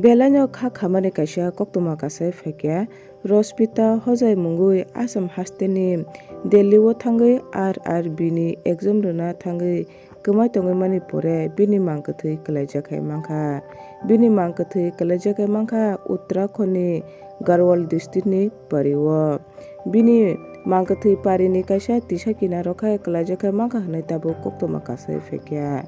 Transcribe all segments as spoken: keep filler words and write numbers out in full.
Belaino kha khamani kaisa koktwma kasai phaikha. Rosmita Hojai mungwi Assam hasteni Delhi o thangwi R R B ni exam rwna thangwi kwmai tongwi mani pore bini mang kwthwi kwlaijak hai mankha. Bini mang kwthwi kwlaijak hai mankha Uttarakhand ni Garhwal district ni pari o. Bini mang kwthwi pari ni kaisa tisa kinaro khai kwlaijak hai mankha hwnwi tabuk koktwma kasai phaikha.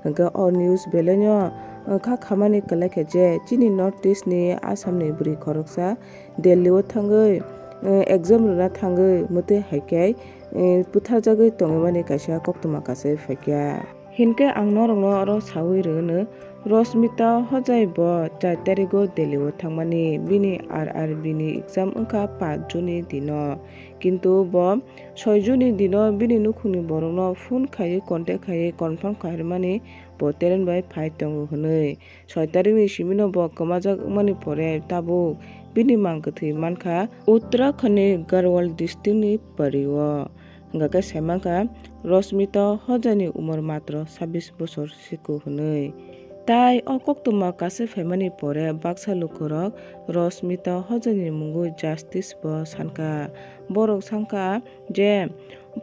Hwnkhe o news belaino kha khamani kwlaikha je chini North East ni Assam ni bwrwi khoroksa Delhi o thangwi, eh, exam rwna thangwi mwtwi hai khe, eh, butharjagwi tongwi mani kaisa koktwma kasai phaikha. Hinkhe ang norokno oro sawi rwno, Rosmita Hojai bo char tarigo Delhi o thangmani, bini R R B ni exam wngkha paanch June ni dino, kintu bo soi June ni dino bini nukhungni borokno phone khaiwi contact khaiwi confirm khairwmani bo train bai phai tongo hwnwi. Soi tarikni simino bo kwmajak wngmani pore tabuk bini mang kwthwi mankha Uttarakhand ni Garhwal district ni pari o. Hwnkha khe sai mankha Rosmita Hojai ni umor matro sabbish bosor siko hwnwi. Tai o koktwma kasai phaimani pore baksa lukurok Rosmita Hojai ni mungwi justice bo sankha. Borok sankha je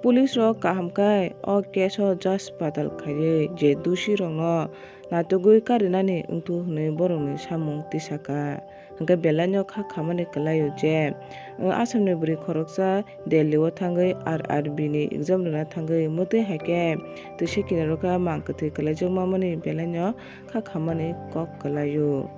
police rok kaham khe o case o judge badal khaiwi je dusi rokno naitugwi karinani wngthu hwnwi borokni samung tisaka. Hwnkhe belaino kha khamani kwlaio je, uh, Assamni bwrwi khoroksa Delhi o thangwi R R B ni exam rwna thangwi mwtwi hai khe twisa kinaro khe mang kwthwi kwlaijakmani belaino kha khamani kok kwlaio.